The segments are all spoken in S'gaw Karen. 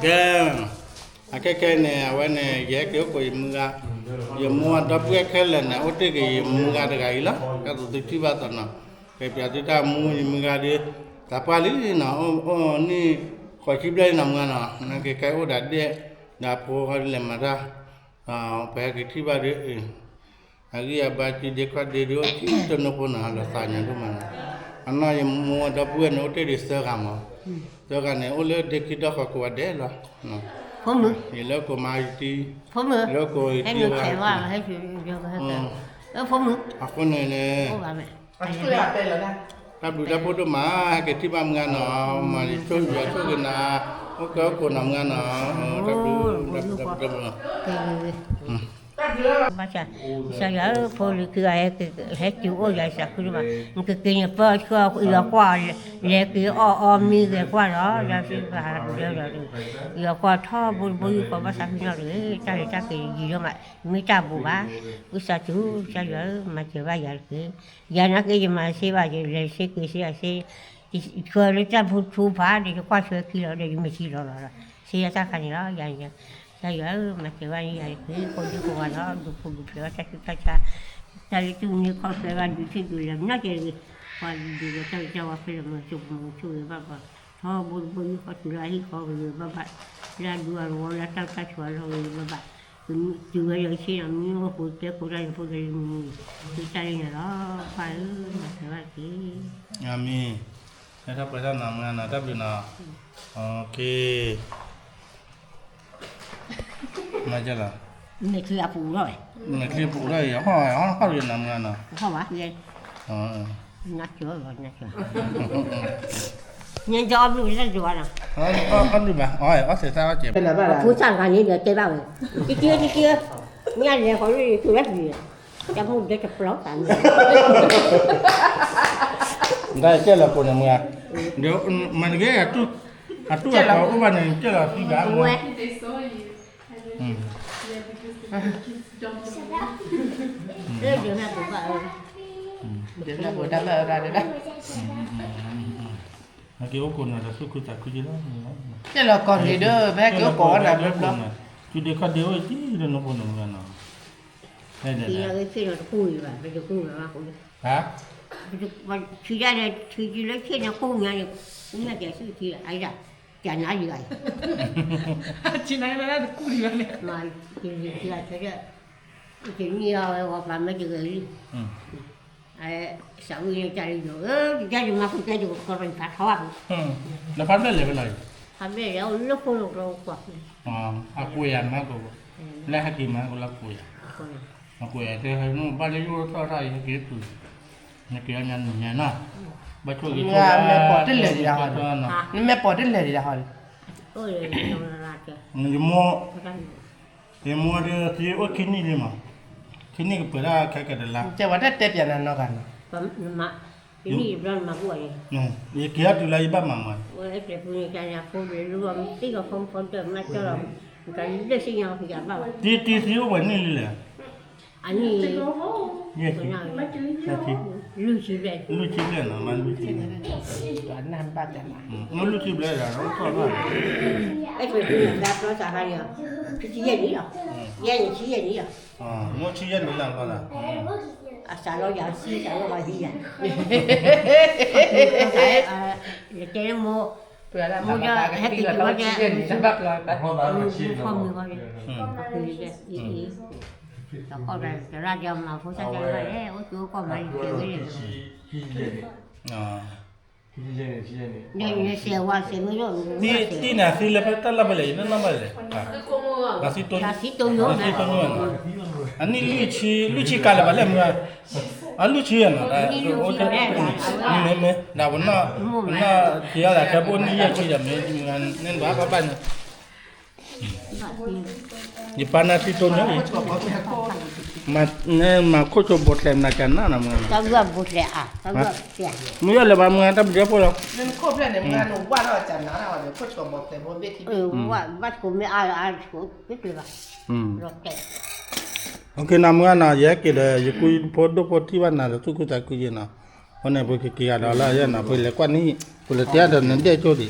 ကဲ, အခဲခဲန့ၣ် အဝဲန့ၣ် ယဟဲက့ၤအိၣ်ကိးယမုၢ်ဂၤ, ယမိၢ်အဒီပုၢ်ဝဲၢ်ခဲလၢာ်န့ၣ် အိၣ်တ့ၢ်က့ၤယမုၢ်ဂၤတဂၤအံၤလီၤ. တၢ်သူသုထံၣ်ဘၣ်သိးနီၤ, ကဲပျးသုတၢ်မူယမုၢ်ဂၤဒီး, သးပှၢ်လံနီၤ, အိၣ်နံၣ်ဃိးဆံဘျဲၣ်လံနီၤ မုၢ်ဂၤနီၤ, နကဲကဲအိၣ်ဒၣ်ဒဲၣ်, ဒီးဖိဃီလဲၤမၤတၢ်, ပဟဲက့ၤထံၣ်ဘၣ်ဒီး အဂံၢ်အဘါစုဒ့ခွါဒ့ဒုးအိၣ်ထံတနိဖိနီၤ လီၤသးညါဒိၣ်မးနီၤ, အနီၢ်ယမိၢ်ဒီပုၢ်ဝဲၢ်န့ၣ် အိၣ်တ့ၢ်ဒံးသၢဂၤမး, သၢဂၤန့ၣ် အိၣ်လၢဒ့ခံဒီဃီကိးဂၤဒဲးလီၤ. ယလၢကိးမးယတံ, လၢကိးယတံဝဲ, အဃိန့ၣ်န့ၣ် တၢ်ဘျုးတၢ်ဖှိၣ်ဒိၣ်မး, ဟဲက့ၤထံၣ်ဘၣ်မုၢ်ဂၤနီၤ, မၤလံဆိၣ်ဂ့ၤဆိၣ်ဂ့ၤနၤ, အိၣ်ကဲအိၣ်ကိးနီၤမုၢ်ဂၤနီၤ, တၢ်ဘျုး, တၢ်ဘျုး, တၢ်ဘျုး ဘၣ်ဆၣ်, ကစၢ်ယွၤဧၢ, ဖိလံၤခံဂၤ ဟဲတုၤအိၣ်ယၤယသးခုဒိၣ်မး, နကက့ၤန့ၣ်ပၢဆှၢအီၤကွၢ်, လဲၤက့ၤအီၣ်အီမံဂဲၤကွၢ်ဒီး ယၤစ့ပာ်ဒီး, ယကွၢ်ထီဘိတဘိယူၢ်ဃီဘၣ်သးခုနီတဂ့ၤ, တၢ်လဲၤတၢ်က့ၤယံာ်ဒိၣ်မး, မ့ၢ်တၢ်ဘူးဘၣ်, ဝံသးစူၤ ကစၢ်ယွၤဧၢ, မၤစၢၤဘၣ်ယၤတက့ၢ်, ယၤနာ်က့ယမၤစ့ဘၣ်, ယလဲၤစ့က့ၤစ့အစ့ ယဆှၢလၢတၢ်ဖိထူဖးဒီး ယကွၢ်ဆှၢခံလီၤဒီး ယမ့ၢ်ထံလီၤလီၤဒီး စ့ယၤတၢ်ခါန့ၣ်လီၤ. ယၤန့ၣ်, ကစၢ်ယွၤဧၢ, မၤစၢၤဘၣ်န့ၣ် ယၤတက့ၢ်, ကိးဒံကိးဂၤဒီး ဒုးဖိဒုးဖျဲးဘၣ်တၢ်ဆူးတၢ်ဆါ, တၢ်လၢတူၢ်မံခီၣ်ဆွဲဘၣ် ဒုးထံၣ်ဒုးလဲၤ နီၢ်ကဲတဂ့ၤ, ပှၤဒုးဒီးတၢ်ဂ့ၤတၢ်ဝါဖဲလဲၣ်မၤစၢၤပှၤမၤဆိၣ်ဂ့ၤဘၣ်ပှၤ, ထီဘိတဘိယူၢ်ဃီတုၤလၢအဟံၣ်ဃီဂ့ၤဂ့ၤဘၣ်ဘၣ်, လၢအဒူအဝီလၢတၢ်တၢ်ဆိးအလီၢ်ဂ့ၤဂ့ၤဘၣ်ဘၣ်, တုၤဝဲဒီးဆ့ၣ်နီၤမံအိၣ်ဃိတဲခိးတၢ်န့ၣ်ဖိဒီးလံမံ, သုတၢ်လၢညါလီၤ, ပၢ်ဧၢ, မၤစၢၤဘၣ်တက့ၢ်. အၤမ့ၣ်, ဟဲထီၣ်ပှဲၤထီၣ်နီၤမုၢ်ဂၤနီၤ, တၢ်ဘျုးနီၤ, မၤကလီၤ, မဲာ်ချံအပူၤထီၣ်ဝဲ, မဲာ်ချံအပူၤထီၣ်အံၤ ဟီၣ်ဟီၣ်ဟီၣ်လံနီၤမုၢ်ဂၤနီၤ, ဟီၣ်ဘၣ်ယဲ, နကၠီလီၤနကၠီ, ညါကၠီအဘျုးလၢယွၤနီၤ, အဘျုးဘၣ်, အီၣ်သ့ၣ်သၣ်အီၣ်ကဲး, ဖိသၣ်တဂၤန့ၣ်ဒီးတဲဘၣ်ဝဲ, တက့ၢ်တက့ၢ်, ညါလဲၤဃီၤလၢယတူၢ်လၢပျံၤ, တၢ်မူဒဲတပျီသးန့ၣ်, ဒ်ကဲလီၤကိးန့ၣ်မုၢ်ဂၤ, ဒီးမၤတက့ၢ်, အတူၢ်အတီၤအိၣ်ဘၣ်န့ၣ် ကဲလီၤသံဘၣ်ဝဲ, ဟဲက့ၤအိၣ်ကိးနၤဒီးသူၣ်ခုသးခုက့လီၤ, ကဲလီၤကီၢ်ရ့ၣ်ဒီး ပဟဲက့ၤအိၣ်ကိးဝဲနၤဘျီဘျီ, စုဒ့ခီၣ်ဒ့အိၣ်တံၢ်လၢနဖိန့ၣ်မုၢ်ဂၤနီၤ, ဟဲဒီး, ဟါ, ဆံးဒၣ်ဒီး ထံကလၢဆ့ၣ်န့ၣ် ကိးညါန့ၣ်, မ့ၢ်ကဲဆူၣ်ထံလၢ အအံၤဒၣ်, ကနၤယၤအံၤ, ဆံးနၤလၢတကူၣ်လံဘၣ်န့ၣ်, မ့ၢ်ကဲဆူၣ်ထံ, တနံၣ်အဝဲဝီပာ်မ့ၢ်တဂဲၤလံ, စးဝံၤန့ၣ်တၢ်လၢယိၤဧၢ, တၢ်ယမၤခိၣ်တဲယိၤကီၢ်ရ့ၣ်ဖးထီဘၣ်, ဒီးဖးဘျဲၣ်လဲၤဝဲလီၤ, ဖးဘျဲၣ်လဲၤအိၣ်လၢဃိလိာ်ကျိကွၢ်, အကွဲးယၤမးကိး, လၢဟဲက့ၤမးကိးလၢကွဲးယၤ, အကွဲးယၤတဲဘၣ်လၢယအိၣ်ထီၣ်ထီၣ်အံၤဟဲက့ၤတုၤ, နက့ၤညါနံၤညါနီၤ, ဘၣ်ဆိၣ်ဂ့ၤဆိၣ်ဝါ, မဲာ်ပိာ်တလဲၤဒံးဒၣ်ဟီလံ, နမဲာ်ပိာ်တလဲၤဒံးဒၣ်ဟီလံ, ယမိၢ်, ယမိၢ်ဒီးသံအိၣ်ခံနံၣ်လံမး, ခံနံၣ်ကပှဲၤဒၣ်ခဲကတလါ, တဲဝဲတတဲပျးနၤနီတဂၤနီၤ, ယက့ၤဟဲတုၤလၢယဘၣ်မၤမး, တံတံသံအိၣ်ပှဲၤနံၣ်လံလဲၣ်, အနံၣ်, ယဲၢ်ဆံ, လွံၢ်ဆံဘျဲၣ်, လွံၢ်ဆံဘျဲၣ်နီၤ, မ့ၢ်လွံၢ်ဆံဘျဲၣ်, လွံၢ်ဆံဘျဲၣ်ဒီး အဲၣ်ဖဲဖဲန့ၣ် တၢ်ပျီသးခါန့ၣ်, ခံဆံယဲၢ်နံၣ်လီၤ, ယဲၢ်နံၣ်ဆံယဲၢ်နံၣ်လီၤ, မိၢ်ဆံယဲၢ်နံၣ်လီၤဘၣ်, အစးလီၤယၤဆံ စးလီၤဘၣ်ဟံးယၤ, ယတဲမိၢ်, မိၢ်ဒီးဟဲက့ၤတုၤဝဲဒၣ်, မုၢ်ဖီမုၢ်ဂီၤန့ၣ်, တၢ်ကီၢ်ဒီးသရၣ်ဒီးမၤဖိသၣ်တဲဝဲလဲၣ် အိၣ်ကၠိကီၢ်မၤလံကဲဝဲလဲၣ်, နစဲးဝါစဲးမ့ၢ်လီၤ, တံၢ်နၤသံလၢဖဲတၢ်လီၢ်ဖဲလဲၣ် ယနၢ်နီၢ်ဘၣ်လဲၣ်, ဘၣ်သံတိညိၣ်, ဘၣ်သံတိညိၣ်နီၤ, အနံၣ်လွံၢ်ဆံ, လွံၢ်ဆံကးလၢၤဘၣ်လဲၣ်မုၢ်, အလွံၢ်ဆံနီၤ, မ့ၢ်မ့ၢ်, ဒီးပနီၢ်, ပနီၢ်က့ၤအီၤလၢခဲဘိၣ်နံၣ်ယဲၢ်ဆံဒီး မ့ၢ်န့ၣ်ဘၣ်ဘၣ်ဘၣ်န့ၣ် ယပၢ်နၢ်သံတိညိၣ်အံၤ, မၤခိၣ်ဆိဘိးကျဲးနၤကနၣ်နီၤမုၢ်, မုၢ်ယီၢ်လၢၤဘၣ်မုၢ် တၢ်ဘျုးဖိလီၤ, ဘၣ်ကိးမ့ၢ်အါအါ, နမုၢ်နီၤ ယဟဲက့ၤဒီး ယကုဖိဒိၣ်ဖိထံၣ်ဘၣ်နၤဒီးသူၣ်ခုသးခုယဲနီၤ, အဃိန့ၣ် ပကက့ၤဂၤဒီးလၢယဲနီၤ ပလဲၤကွၢ်နံၣ် ပလဲၤတဲဒီးနဒဲၣ်ကၠိဒံး,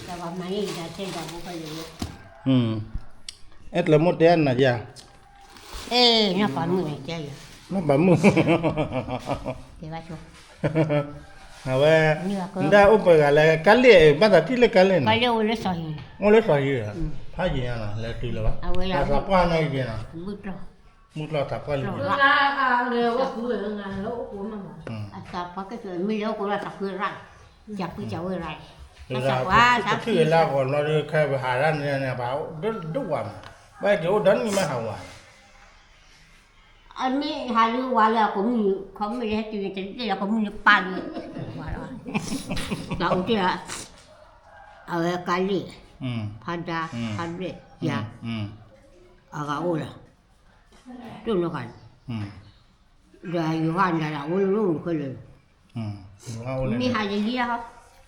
အဲၣ်ကျဲမိၢ်တဲနၤယၤ, နီၢ်ပၤမုၣ်, အဝဲ နဒၣ်အိၣ်ပှဲၤဂၤလၢကါလ့ၣ် ဘၣ်သးထံၣ်လၢကါလ့ၣ်န့ၣ်, အိၣ်လၢစီၤဟံၣ်, ဖးယံၤညါနီၤ လဲၤတုၤလၢၤဘၣ်, သးပှၢ်နီၢ်ယဲနီၤ, မုၢ်ကျီၢ်သးပှၢ်လံ, အသးပှၢ်ကဲမ့ၢ်လၢအိၣ်ကိးလၢသးပှၢ်ရၣ်, ကပှံကဝဲရၣ်, ပထံၣ်ဝဲလၢအဂီၢ်လီၤဒီး ခဲပဟးရၣ်န့ၣ်န့ၣ် ပှၤဒိၣ်ဝါမး, ဘၣ်က့ၤအိၣ်ဒီနံၣ်မ့ၢ်ဟးဝး အမ့ၢ်ဟးလၢဝၤလၢအကိးမုၢ်နံၤ ခီမ့ၢ်လၢဟဲတုၤန့ၣ် တလဲၣ်လၢကိးမုၢ်နံၤပၢ်လံ, ပှၤလီၤ, ပှၤအိၣ်တ့ၢ်လီၤ, အဝဲကါလ့ၣ်, ဖါဒါ, ဖါဘျဲၣ်, ယၤ, အဂၤအိၣ်လီၤ, တိၢ်နီၢ်ဂၤန့ၣ်, ဒီးယိၤဟၣ်နၤလၢအအိၣ်လၢအိၣ်နုာ်ခဲလၢာ်, မ့ၢ်ဟးယလံဟီ,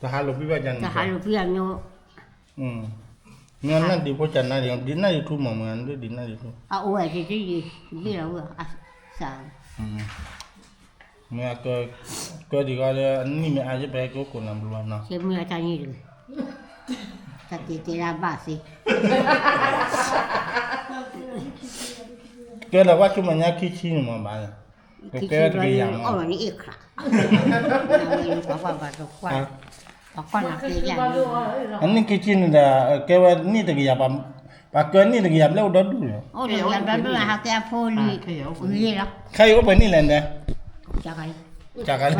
တဟးလိာ်ကွံဘၣ်, တဟးလိာ်ကွံအမျိုး မ့ၢ်နၢ်ဒံးဖိကနၣ်ဒံး ဒ်နၢ်ဒံးထူမးမ့ၢ် ဒ်နၢ်ဒံးထူ အအိၣ်ဝဲတ့ၢ်တ့ၢ်ယံၤ ဘ့ၣ်လီၤဝဲအစၢ်, မ့ၢ်ကၢဒံးဃီလၢအနံၣ်မ့ၢ်အါယပဟဲက့ၤအိၣ်ကိးနၤဘျီနီၤ ကဲမုၢ်အတၢ်န့ၣ်တဂ့ၤ, တၢ်က့ၤတဲဒၣ်ဘၣ်သ့ ကဲဒီးကွၢ်ဆူမဲာ်ညါခံဆံန့ၣ်မ့ၢ်ဘၣ်, ကကဲဝဲတကယၤမ့ၢ်, အီၣ်လီၤန့ၣ်အ့ၣ်ခရး, ပှၤကွၢ်ဘၣ်တကွၢ်, ပှၤကွၢ်နၤကဲယၤ, အနံၣ်ခံဆံန့ၣ်ဒီး ကဲဝဲနံၣ်တကယၤ, ပှၤကဲနံၣ်တကယၤဘျဲၣ်အိၣ်ဒီဒူၣ်လီၤ, အိၣ်တကယၤဘျဲၣ်ဒိၣ်လီၤ ဟးကဲအဖိလံၤ, ဂ့ၤလီၤ, ခဲအံၤအိၣ်ပှဲၤနံၣ်လဲၣ်န့ၣ်, ကလံ,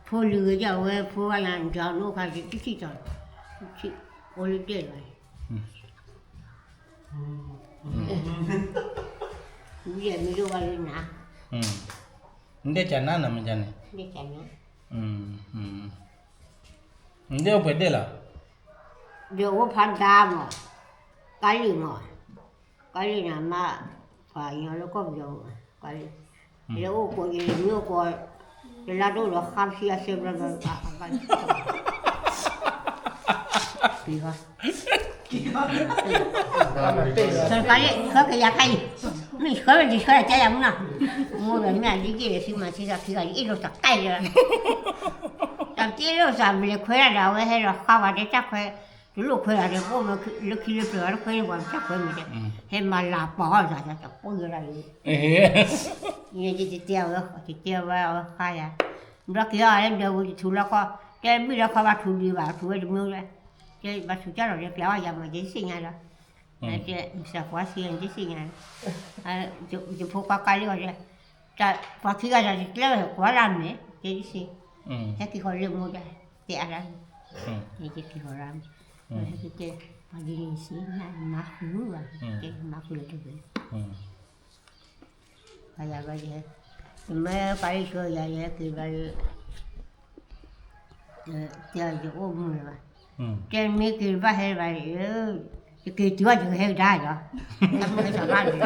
ဖိလံၤဂ့ၤဒ်ဝဲဖိဝဲလၢ နတၢ်အိၣ်ခါ တထံၣ်တီၤ, အိၣ်လၢဒဲၣ်လီၤ, မ့ၢ်ဒိၣ်ဘၣ်လၢနၤ, နဒဲၣ်ကနၣ်နမ့ၢ်န့ၣ်, နဒဲၣ်အိၣ်ပှဲၤဒဲၣ်လီၤ, ဒီးအိၣ်ဖးဒါမး, ကါလံၢ်မး, ကါလံၢ်န့ၣ်မး, ပှၤကညီလၢကီၢ်ပယီၤ, ကါလံၢ်, လၢအိၣ်ကိးယမ့ၢ်အိၣ်ကိး, တလါတအိၣ်ဒီးဃါပသံအဆၢဘျီဘျီ, ကါလံၢ်, ဆၢကယၤခါအံၤ, မ့ၢ်ဆၢဒ်ဆၢဒ်ကယၤမုၢ်နီၤ, မိၢ်ဒီးမ့ၢ်အဒ်က့ၤဒီး သုမၤသံသးခံဂၤ ယအ့ၣ်လိာ်သးကဲလီၤ, တၢ်တအ့ၣ်လိာ်သးဘျဲးခွဲးဒၣ်ဒီး အဝဲဟဲဒီးဃါဝဲတဲတၢ်ခွဲး, တလိၣ်ခွဲးဒၣ်ဒီး ပအိၣ်လၢခံလၢပျၢၤဒီးခွဲးန့ၣ် ပှၤတၢ်ခွဲးမ့ၢ်တဲ, ဟဲမၤလၤပီၤအီၣ်သး တပိၢ်ယဲဒၣ်လံ, ယတတဲအဝဲ, တတဲဝဲအဝဲဃါယၤ, ဘျီက့ၤအီၤလၢဒၢးပူၤ ယထူးလီၤခီ, တဲဘံၣ်လီၤခီ ဘၣ်ထူးဒံးဘၣ် ထူးဝဲတမ့ၢ်ဝဲ, တဲဘၣ်ထူးတၢ်လီၤ တဲပျးအီၣ်ယၤမး ယတသ့ၣ်ညါလီၤ, တဲမုၢ်သးပှၢ်ဆံး ယတသ့ၣ်ညါလီၤ, ယဖိခွါကါလံၢ်အီၤတဲ, ပှၤခံဂၤတၢ်တကျဲဝဲကွၢ်လၢ်မဲာ် တဲဒ်စ့, ဟဲက့ၤဃီလၢမိၢ်ဒၣ်, တဲအါဒၣ်, ဟဲက့ၤဃီလၢ်မဲာ်, ဟဲက့ၤတဲ, ပှၤဒ်န့ၣ်စ့ နမၤဃုာ်ဘၣ်, တဲမၤဃုာ်လၢတဂ့ၤ, ပှၤယၤဘျီယဟဲ, ယမ့ၢ်ပှၤလၢဆိယၤ ယဟဲက့ၤဘျီ, တဲယအိၣ်မုာ်လၢၤဘၣ်, တဲမ့ၢ်က့ၤဘၣ်ဟဲဘၣ်, ယက့ၤတုၤဘၣ်ယကဟဲကဒါလီၤ, တၢ်မုၢ်ဟဲသးဘၣ်လီၤ,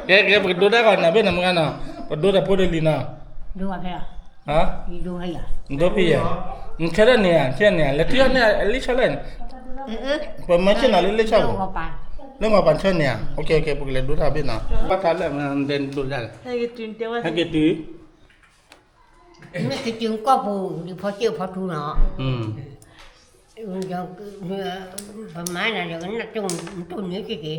ကဲ ကဲ ပကဒိတၢ်ဂီၤနၤဘ့ၣ်နၤမုၢ်ဂၤနီၤ, ပဒိတၢ်ဖိတလံၤနီၤ, ဒိဖဲယၤ, နဆၢထၢၣ်န့ၣ်ဧါ, ဆၢန့ၣ်ဧါ, လဲၤထံၣ်အီၤန့ၣ် အလံၣ်ဆီလဲၣ်န့ၣ်, ပမၢဆ့ၣ်နီၤလၢလံၣ်ဆီ, လၢဂီၤပၤဆၢန့ၣ်ဧါ, ပကလဲၤဒိတၢ်ဘ့ၣ်နီၤ, ဘၣ်ထါလၢဒိတၢ်, ဟဲက့ၤတုၤ, မ့ၢ်ကတုၤကီၢ်ပူၤ ဒ်ဖီစ့ၣ်ဖီထူနီၤ ပမၤနၤဒီး ကနၣ်တိၢ်န့ၣ်က့ၤက့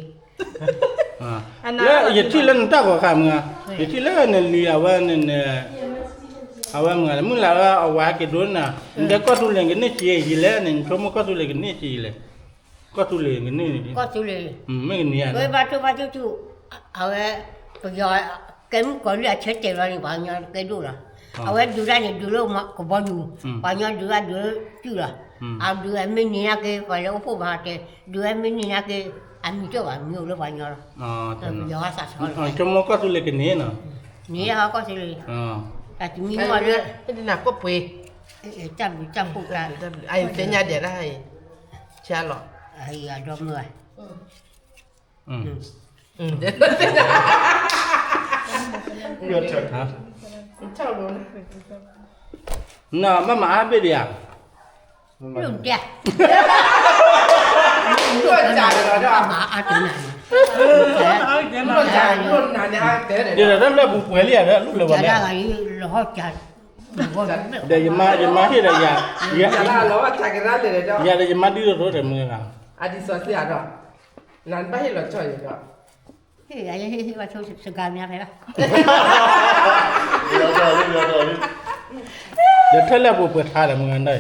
ၤ, လၢယထံၣ်လၢနတၢ်ဂီၤခါမုၢ်ဂၤ, ယထံၣ်လၢနလံၤအဝဲန့ၣ်, အဝဲမုၢ်ဂၤ မုၢ်လၢ်ဝဲအဝၤက့ၤဒိနၤ, နတဲကီၢ်သူလ့ၤကန့ၢ်စ့ယံၤလဲၣ်န့ၣ် နဆိကမိၣ်ကီၢ်သူလ့ၤကန့ၢ်စ့ယံၤလဲၣ်, ကီၢ်သူလ့ၤကန့ၢ်, မ့ၢ်ကန့ၢ်ဧါ, ဝဲဘၣ်တိၢ်ဘၣ်တိၢ်ထူ, အဝဲ, ပယီၤ, ကဲမုၢ်ကီၤလံၢ်အဆၢတဲာ်ဘျီန့ၣ် ပှၤကညီကဲဒိၣ်လီၤ, အဝဲဒုးတၢ်န့ၣ် ဒုးလၢကဘီယူၤ, ပှၤကညီဒုးတၢ်ဒုးလၢစုၣ်လီၤ, အဒုးဝဲမ့ၢ်န့ၢ်နာ်က့ ပှၤလၢအိၣ်ဖှိၣ်မၤတဲ, ဒုးဝဲမ့ၢ်န့ၢ်နာ်က့, အမံၤတအိၣ်ဘၣ် မံၤအိၣ်လၢပှၤကညီလီၤ, ပယီၤသးဆီလီၤ, ဆိကမိၣ်ကီၢ်သူလ့ၤကန့ၢ်နီၤ, န့ၢ်ဟီကီၢ်သူလ့ၤ, တၢ်တမံၤမီၢ်လၢ, တၢ်ဘျုးတၢ်ဖှိၣ်, တၢ်ဘျုး, အသ့ၣ်ညါဒဲးတၢ်, ဆါလီၤ, အဒီမုၢ်, နဘၣ်မၤအါဘ့ၣ်ဒံးဧါ, မၤအါတနၤ, ဒ်တၢ်လၢပူၤပှဲၤလံဧါ ဒီးလူၢ်လၢၤဘၣ်လဲၣ်, ဒီးယမါဟ့ၣ်ဒီးယၤ, ယၤဒီးယမါဒုးရိၣ်ရိၣ်ဒီးမုၢ်ဂၤ, အဒံးစီဆှံဒီး, နဘၣ်ဟ့ၣ်လီၤဆီဒီး ဟ့ၣ်ယၤ ဟ့ၣ်ဟ့ၣ်ဘၣ်ဆိစကၤမ့ၢ်ဖဲဘၣ်, ဒီးထဲလဲၣ်ပူၤပှဲၤထါဒီးမုၢ်ဂၤဒီး,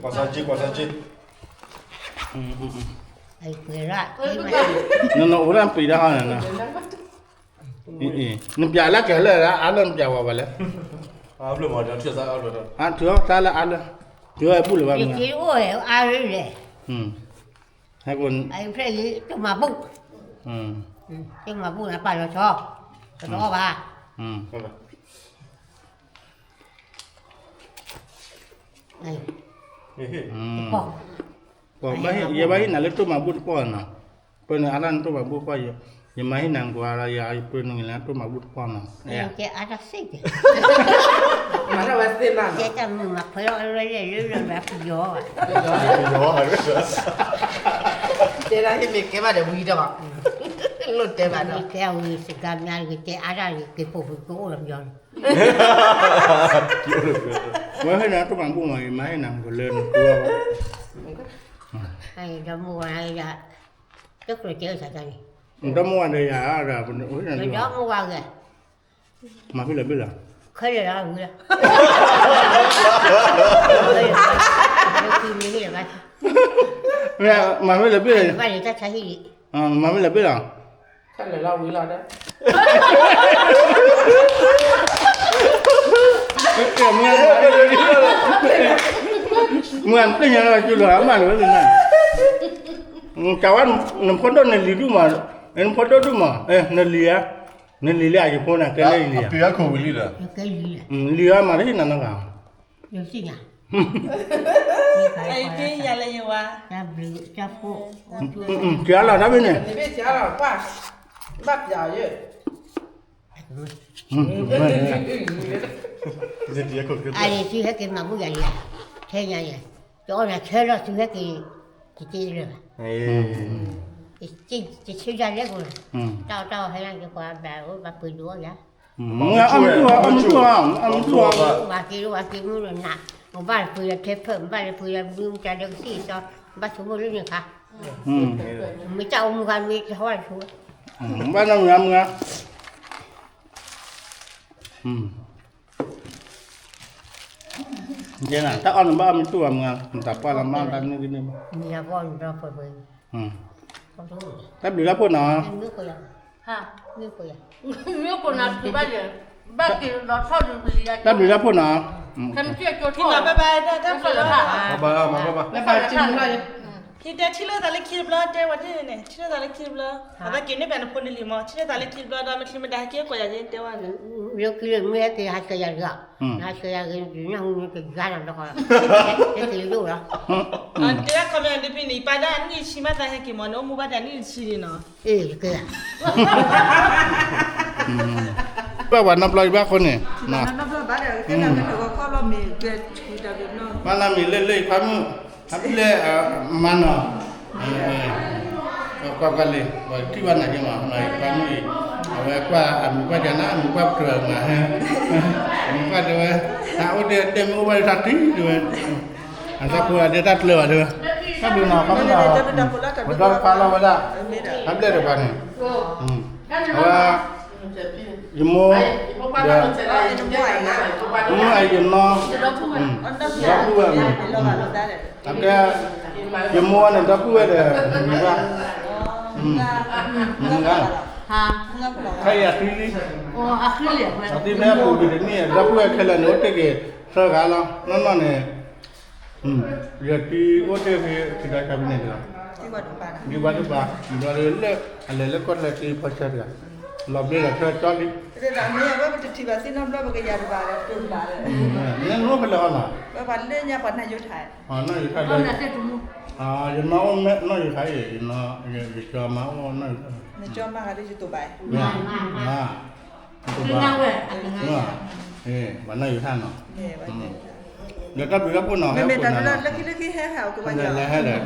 ကွၢ်စၢ်က့ ကွၢ်စၢ်က့, နအိၣ်လၢပံၤဒၣ်ဟီန့ၣ်, နပျးလၢကဟဲလၢအါလၢနပျးဝဲဘၣ်လဲၣ်, ထုးအီၣ်တၢ်လၢအါလၢ, ထုးအီၣ်ဘူၣ်လၢၤဘၣ်မုၢ်ဂၤ, အါလၢလဲၣ်, ဖဲအံၤတမၤဘူၣ်, တမၤဘူၣ်နပာ်လီၤဆီ, တအီၣ်ဘၣ်, ယဘၣ်ဟ့ၣ်နၤလၢတိၢ်မၤဘူၣ်တပီၢ်နီၤ, ပၢနုာ်အါတၢ်နတိၢ်မၤဘူၣ်တပီၢ်, ယမၤဟ့ၣ်နၤကွၢ်ဒီးယၤ ပၢနုာ်လၢတိၢ်မၤဘူၣ်တပီၢ်နီၤ, ကဲအါတၢ်စ့ၢ်ကီး, မၤထီၣ်ဝဲသ့ၣ်မးကဲတၢ်မုာ်မၤခွဲးထီၣ်ဝဲလၢလၢလၢပယီၤဘၣ်, တဲဒၣ်ဟ့ၣ်မ့ၢ်ကဲဘၣ်ဒီးဝံၤဒီး, လိၣ်တဲဘၣ်ဒီး ကဲဝံၤစကၤမ့ၢ်ဂ့ၤ တဲအါတၢ်ဂ့ၤက့ၤပိာ်ပူၤကအိၣ်ဒီးပယီၤန့ၣ်, ဝဲဟ့ၣ်နၤတိၢ်မၤဘူၣ်မး ယမၤဟ့ၣ်နၤကလၢနကိးဘၣ်, ဒီးမိၢ်ဝၤယၤ, တကြၢးတဲဝဲဆၢကန့ၣ်, ဒီးမိၢ်ဝၤဒီးယၤ, ဒီးမိၢ်ဝၤဂ့ၤ, မၤဖဲလဲၣ်ဘ့ၣ်လီၤ, ခဲလၢာ်လီၤဝံၤလီၤ, မၤဖဲလဲၣ်ဘ့ၣ်လီၤ, ဘၣ်လၢတၢ်ဆါဟံၣ်လံ, မၤဖဲလဲၣ်ဘ့ၣ်လီၤ, ခဲလၢာ်လီၤဝံၤလီၤဒီး မုၢ်ဂၤသ့ၣ်ညါလီၤကၠူလီၤအမါလၢၤဝဲန့ၣ်, ကဝဲ နဖိဒိၣ်နလံၤဒူၣ်မး, နဖိဒိၣ်ဒူၣ်မး, နလံၤဧါ, နလံၤလၢအယဖိန့ၣ် ကဲလၢယလံၤဧါ, လံၤဧါမးတဟ့ၣ်နၤနီတဂၤ, ကဲလီၤတၢ်ဖဲန့ၣ်, အံၤသုဟဲက့ၤမၤဘူၣ်ယၤလံ, ထဲညါယဲ, တအီၣ်နၤဆၢလီၤသုဟဲက့ၤ, တက့လၢာ်ဘၣ်, တဆၢယၤလဲၣ်ကိး, တၢ်အီၣ်တၢ်အီဟဲလၢက့ၤပှၤဘၣ်အိၣ်ဘၣ်ပှ့ၤဒိၣ်အီၣ်ယၤ, မ့ၢ်အီၣ်မ့ၢ်တူၢ်အီၣ်, အီၣ်မ့ၢ်တူၢ်အီၣ်, ဝၤက့ၤဝၤက့ၤမုၢ်လီၤနၤ, မ့ၢ်ဘၣ်လၢပှ့ၤဒီးထဲဖၢၣ်, မ့ၢ်ဘၣ်လၢပှ့ၤဒီးဘုမတၤဒီးကသံၣ်စီ, ဘၣ်ဆိကမိၣ်လၢန့ၣ်ခါ, မ့ၢ်တၢ်အိၣ်မူခါမ့ၢ်တဟီၣ်ဆိ, ဘၣ်နီၢ်မုၢ်ဂၤမုၢ်ဂၤ တၢ်အီၣ်န့ၣ်ဘၣ်အီၣ်မ့ၢ်တူၢ်ဘၣ်မုၢ်ဂၤ, နတၢ်ပှၢ်လီၤမၢ်တၢ်န့ၣ်ဂ့ၤန့ၣ်ဘၣ်, တၢ်ဘျုးတၢ်ဖှိၣ်နီၤ, တၢ်ဘျုးတၢ်ဖှိၣ်နီၤ, ဘၣ်က့ၤဒီးထီၣ်ဒုးပလံၤယၤက့ၤ, ထံတဲထံၣ်လိာ်သးလၢခံတဘျီ တဲဝဲန့ၣ်န့ၣ် ထံၣ်လိာ်သးလၢခံတဘျီ, အသးက့ၤန့ၢ်ပှၤနဖိနလံၤမး ထံၣ်လိာ်သးလၢခံတဘျီဒီး မ့ၢ်ထံၣ်မ့ၢ်ဒါဟဲက့ၤကိးယၤက့ၤ တဲဝဲန့ၣ်, လၢခံလၢမ့ၢ်ဟဲက့ၤဟးဆှဲးယၤတဂၤ, ဟးဆှဲးယၤဂ့ၤ နၢ်ဟူန့ၣ်ကယါလီၤတခီ, ဟဲက့ၤလၢယိၣ်လီၤ, တဲဒၣ်ခီမ့ၢ်ဒ်ဖဲန့ၣ် ယပၢ်ဒၣ်နံၣ်ဆံမးသးဟဲက့ၤမး နအိၣ်မူဘၣ်တၢ်နံၣ်ဆံန့ၣ်နီၤ, အ့ၣ် ကဲ ဘၣ်ပှၤနီတဘျီယဘၣ်ဃိန့ၣ်, ဘၣ်နမံၤလၢလၢယခွါမုၣ်, အဘျဲၣ်မၤနီၤ, ကွၢ်ကွၢ်လံ, ပှၤထံၣ်ဘၣ်နၤက့မး ယခွါမုၣ်အံၤ, အဝဲကွၢ်အမံၤကွၢ်ကနၤ အမံၤကွၢ်ပတြၢၤမး, အမံၤကွၢ်တဲဝဲ, တၢ်အိၣ်ဒဲးဒဲးမ့ၢ်အိၣ်ဘၣ်လၢတၢ်တံၢ်တဲဝဲ, အတၢ်ဖိအဒဲးတၢ်ကျၢၤဘၣ်တဲဝဲ, တၢ်ဘျုးနီၤ ခီမ့ၢ်နီၤ, ပဒီတဖၣ်လီၤဝဲဒၣ်, အဘျဲၣ်တပၤန့ၣ်, အဝဲ ယမိၢ်, ဒီး, မ့ၢ်အယနီၢ်, ဒီပုၢ်ဝဲၢ်မုၣ်, အကဲ, ယမိၢ်န့ၣ် ဒီပုၢ်ဝဲၢ်ဒီး, မုၢ်ဂၤ, မုၢ်ဂၤ, ခဲအံၤအသံလံ, အသံဖဲအပူၤကွံာ်တနံၣ် ဒီပုၢ်ဝဲၢ်ခဲလၢာ်န့ၣ် အိၣ်တ့ၢ်က့ၤသၢဂၤလီၤ နီၢ်နီၢ်န့ၣ် ယတံၤအိၣ်တ့ၢ်ဖဲခံဒီးဆါဖဲန့ၣ်တဂၤ, ဒံးဘၣ်တပၤ, ဒီးလၢ အလဲၤလၢကီၢ်ချၢသံဖီဆၢတဂၤ, လီၤဘျ့လီၤထွဲကၠီလံ, မ့ၢ်ဝဲပတထံၣ်ဘၣ်သ့ၣ်နီတဘျီ ပကယၤတဘၣ်ဒီးတူၢ်ဘၣ်ဒီး, နအိၣ်ဖဲလဲၣ်ဟီနီၤ, ပှၤလၢညါပှၤနၢ်ယိထါ, နီၢ်ယိထါဒီး, ယနီၢ်အိၣ်နီၢ်ယိထါအံၤ, ယကၠီမါအိၣ်နီၢ်ယိထါ, နကၠီမါဂၤဒ်ယတိာ်ဘၣ်, မါ, ပှၤနီၢ်ယိထါနီၤ, မ့ၢ် ဒီးတၢ်ဘျုးတၢ်ဖှိၣ်နီၤ ဟဲအိၣ်ကိးနၤနီၤ, လၢခံလၢခံဟဲဟးအိၣ်ကိးပှၤယီၤ, လဲၤ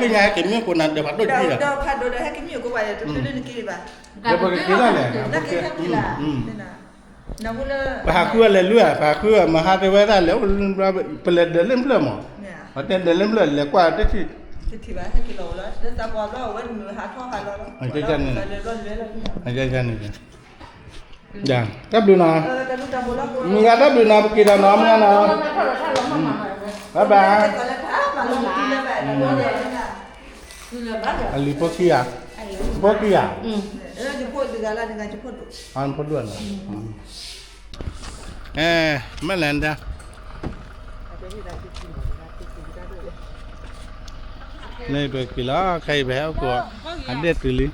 ဟဲဒီး မုၢ်ခံညါ မုၢ်ခံညါဟဲက့ၤမ့ၢ်အိၣ်ကိးနၤဒီးဖးဒိၣ်တံၢ်လီၤ, ဒီးဖးဒိၣ်ဒီးဟဲက့ၤမ့ၢ်အိၣ်ကိးပှၤယီၤ တချုးလၢနက့ၤဘၣ်, ဒီးပကက့ၤဒၣ်လဲာ်, လၢခံဟဲက့ၤလၢ, ပဟးဃုအလဲၤလွံၢ်ဧါ, ပဟးဃုအမဟါတဲဝဲဒၣ်လဲၤအိၣ်လၢ ပလဲၤဒၢးလၢဖျၢၣ်မး, ပတဲဒၢးလၢဖျၢၣ်လဲၤကွၢ်တထံၣ်, တထံၣ်ဘၣ်ဟဲက့ၤလီၤလီၤ, တသးပှၢ်ဘျီအဝဲတမုာ်ဟးထီၣ်ဟးလီၤလီၤ, တၢ်ဘျုးနီၤ, မုၢ်ဂၤတၢ်ဘျုးနီၤ ပက့ၤဒီးနီၤ မုၢ်ဂၤနီၤ, ဘၣ်ဘၣ်, အလံၤဖိခံဂၤ, ဖိခံဂၤ, အဖိဒိၣ်နီၤ, မ့ၢ်လဲၣ်ဒၣ်, မ့ၢ်ပက့ၤလီၤ ခဲအံၤပဟဲအိၣ်ကိး, အဒဲၣ်တုၤလံ,